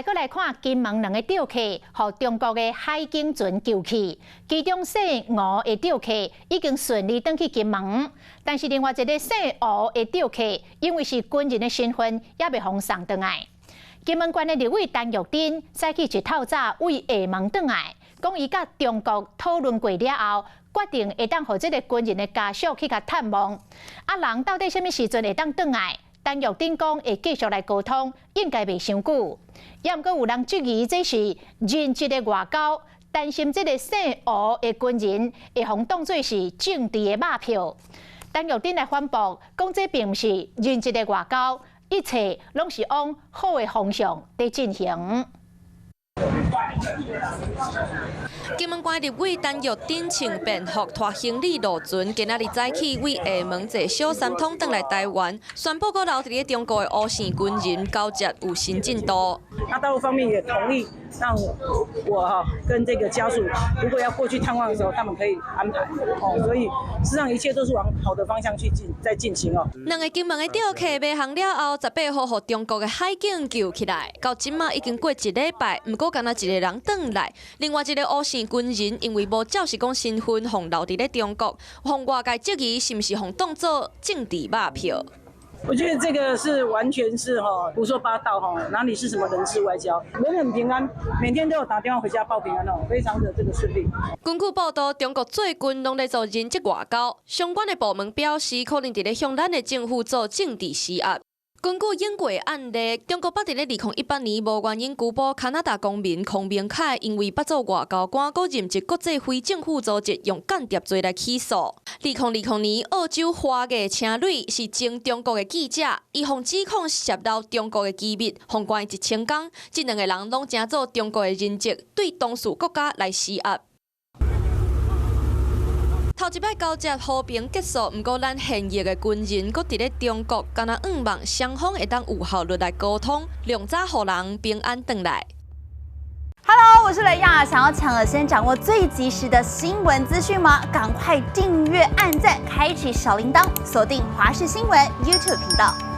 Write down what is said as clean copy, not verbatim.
閣來看金門兩個釣客，予中國的海警船救去，其中姓吳的釣客已經順利轉去金門，但是另外一个姓胡的釣客，因為是軍人的身份，猶未予送轉來。金門縣的立委陳玉珍早起一透早對廈門轉來，講伊佮中國討論過了後，決定會當予這个軍人的家屬去共探望。啊，人到底啥物時陣會當轉來？陳玉珍講會繼續來溝通，應該袂傷久。猶毋過有人質疑這是人質的外交，擔心這个姓胡的軍人會予當做是政治的馬票。陳玉珍來反駁，講這並毋是人質的外交，一切攏是往好的方向佇進行。金門縣立委陳玉珍穿便服拖行李落船，今仔日早起對廈門坐小三通轉來台灣，宣布閣留佇咧中國的吳姓軍人交接有新進度。那大陸方面也同意讓我哈跟這個家屬，如果要過去探望的時候，他們可以安排哦。所以實際上一切都是往好的方向去進，在進行哦。兩个金門的釣客馬航了後，18號予中國的海警救起來，到這馬已經過一禮拜，毋過干焦一个人轉來，另外一个吳姓軍人因為無照實講身份，予留佇咧中國，予外界質疑是毋是予當做政治馬票。我覺得這個是完全是哈胡說八道哈，哪裡是什麼人質外交？人很平安，每天都有打電話回家報平安哦，非常的這個順利。根據報道，中國最近攏咧做人質外交，相關的部門表示，可能佇咧向咱的政府做政治施壓。根據英國的案例，中國捌佇咧2018年無原因拘捕加拿大公民孔明凱，因為捌做外交官，閣任職國際非政府組織，用間諜罪來起訴。2020年，澳洲華裔車蕊是前中國的記者，伊予指控洩露中國的機密，予關1000工。這兩个人攏成做中國的人質，對當事國家來施壓。頭一擺交接和平結束，毋過咱現役的軍人閣佇咧中國，敢若向望雙方會當有效率來溝通，量早予人平安轉來。 Hello，我是雷亞，想要搶先掌握最及時的新聞資訊嗎？趕快訂閱、按讚、開啟小鈴鐺，鎖定華視新聞 YouTube 頻道。